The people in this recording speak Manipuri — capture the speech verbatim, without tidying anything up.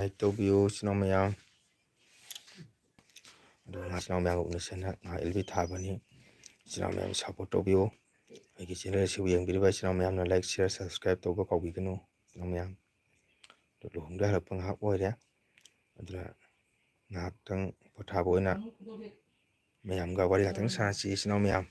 Like ꯇꯧꯕꯤꯌꯨ ꯏꯆꯤꯟ ꯏꯅꯥꯎ ꯃꯌꯥꯝ꯫ ꯑꯗꯨꯒ ꯏꯆꯤꯟ ꯏꯅꯥꯎ ꯃꯌꯥꯝꯒ ꯎꯅꯁꯦꯅ ꯉꯥꯏꯍꯥꯛ ꯑꯦꯜ ꯕꯤ ꯊꯥꯕꯅꯤ꯫ ꯏꯆꯤꯟ ꯏꯅꯥꯎ ꯃꯌꯥꯝ support ꯇꯧꯕꯤꯌꯨ꯫ ꯑꯩꯒꯤ channel ꯑꯁꯤꯕꯨ ꯌꯦꯡꯕꯤꯔꯤꯕ ꯏꯆꯤꯟ ꯏꯅꯥꯎ ꯃꯌꯥꯝꯅ like, share, subscribe ꯇꯧꯕ ꯀꯥꯎꯕꯤꯒꯅꯨ ꯏꯆꯤꯟ ꯏꯅꯥꯎ ꯃꯌꯥꯝ꯫ ꯑꯗꯨ ꯂꯨꯍꯣꯡꯕ ꯍꯜꯂꯛꯄ ꯉꯥꯏꯍꯥꯛ ꯑꯣꯏꯔꯦ꯫ ꯑꯗꯨꯅ ꯉꯥꯏꯍꯥꯛꯇꯪ ꯄꯣꯊꯥꯕ ꯑꯣꯏꯅ ꯃꯌꯥꯝꯒ ꯋꯥꯔꯤ ꯉꯥꯛꯇꯪ ꯁꯥꯟꯅꯁꯤ ꯏꯆꯤꯟ ꯏꯅꯥꯎ ꯃꯌꯥꯝ꯫